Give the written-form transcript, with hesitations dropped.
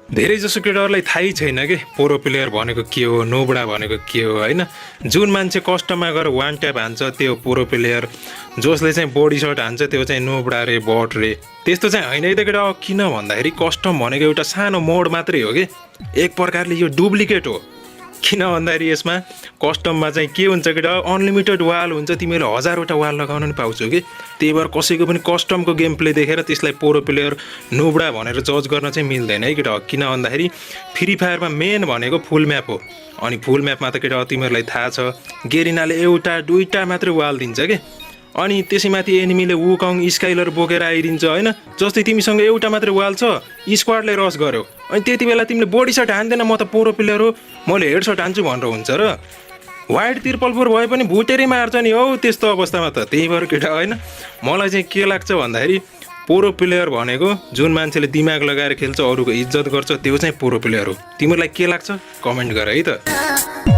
धेरैजसो केटाहरूलाई थाहै छैन कि प्रो प्लेयर भनेको के हो, नोबडा भनेको के हो होइन। जुन मान्छे कस्टममा गएर वान ट्याप हान्छ त्यो प्रो प्लेयर, जसले चाहिँ बडी सर्ट हान्छ त्यो चाहिँ नोबडा रे, बट रे। त्यस्तो चाहिँ होइन है त केटा। किन भन्दाखेरि कस्टम भनेको एउटा सानो मोड मात्रै हो कि, एक प्रकारले यो डुप्लिकेट हो। किन भन्दाखेरि यसमा कस्टममा चाहिँ के हुन्छ केटा, अनलिमिटेड वाल हुन्छ, तिमीले 1000वटा वाल लगाउन पनि पाउँछौ कि। त्यही भएर कसैको पनि कस्टमको गेम प्ले देखेर त्यसलाई प्रो प्लेयर नोबडा भनेर जज गर्न चाहिँ मिल्दैन है केटा। किन भन्दाखेरि फ्री फायरमा मेन भनेको फुल म्याप हो। अनि फुल म्यापमा त केटा तिमीहरूलाई थाहा छ, गेरिनाले एउटा दुईटा मात्रै वाल दिन्छ कि। अनि त्यसैमाथि एनिमीले वुकङ स्काइलर बोकेर आइदिन्छ होइन। जस्तै तिमीसँग एउटा मात्रै वाल छ, स्क्वाडले रस गर्यो, अनि त्यति बेला तिमीले बडी सर्ट हान्दैन, म त प्रो प्लेयर हो, मैले हेड सर्ट हान्छु भनेर हुन्छ र। वाइड त्रिपल 4 भए पनि भुटेरै मार्छ नि हौ त्यस्तो अवस्थामा त। त्यही भएर केटा होइन, मलाई चाहिँ के लाग्छ भन्दाखेरि प्रो प्लेयर भनेको जुन मान्छेले दिमाग लगाएर खेल्छ, अरूको इज्जत गर्छ, त्यो चाहिँ प्रो प्लेयर हो। तिमीहरूलाई के लाग्छ कमेन्ट गर है त।